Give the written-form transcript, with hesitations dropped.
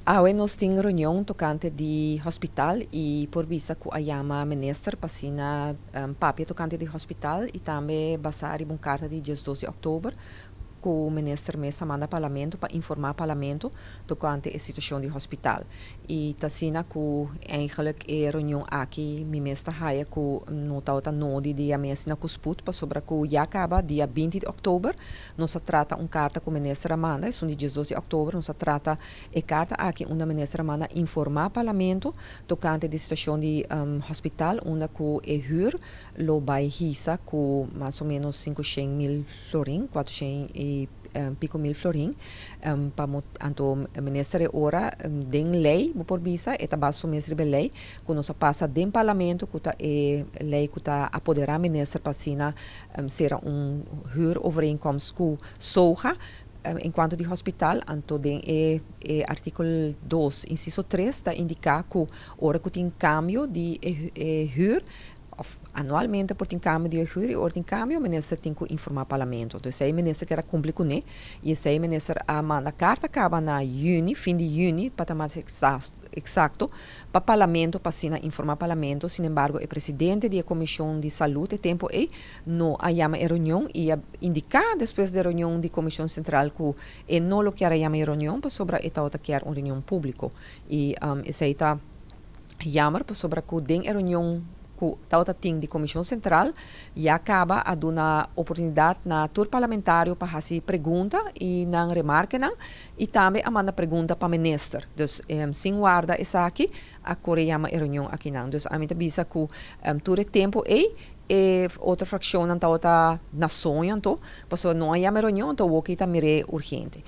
Awe nos tin reunion tocante di hospital y por bisa cu a yama minister pa asina papia tocante di hospital y tambe basa riba un carta di 12 di october cu minister mes a manda parlamento pa informa parlamento tocante e situacion di hospital. Y ta asina cu eigenlijk e reunion aki mi mes ta haya cu no ta nodi di yama asina cu spoed, pasobra cu ya caba dia 20 di october nos a trata un carta cu minister a manda, esun di 12 di october. Nos a trata e carta aki unda minister a manda informa parlamento tocante di situacion di hospital, unda cu e huur lo bay hisa cu mas o menos 500 mil florin, 400 y pico mil florin, pa anto minister e ora den ley, bo por bisa, e ta basa mes riba ley cu nos a pasa den parlamento, cu ta e ley cu ta apodera minister pa asina cera un huurovereenkomst cu SOGA en cuanto di hospital. Anto den e articulo 2, inciso 3, ta indica cu ora cu tin cambio di e huur, of anualmente por tin cambio di huur, y ora tin cambio, minister tin cu informa parlamento. Anto esey minister kier a cumpli cu ne y esey minister a manda carta caba na juni, fin di juni, pa ta mas exacto, pa parlamento, pa asina informa parlamento. Sin embargo, e presidente di Comision di Salud e tempo ey no a yama e reunion y a indica despues di reunion di Comision Central cu e no lo kier yama e reunion pasobra e tabata kier un reunion publico. Y esey ta jammer, pasobra cu den e reunion cu tabata tin di Comision Central ya caba a duna oportunidad na tur parlamentario pa haci pregunta y nan remarkenan y tambe a manda pregunta pa minister. Dus sin warda esaki a core yama e reunion aki nan. Dus ami ta bisa cu tur e tempo ey e otro fraccionnan tabata na soño, anto paso no a yama reunion, anto awor ta mira urgente.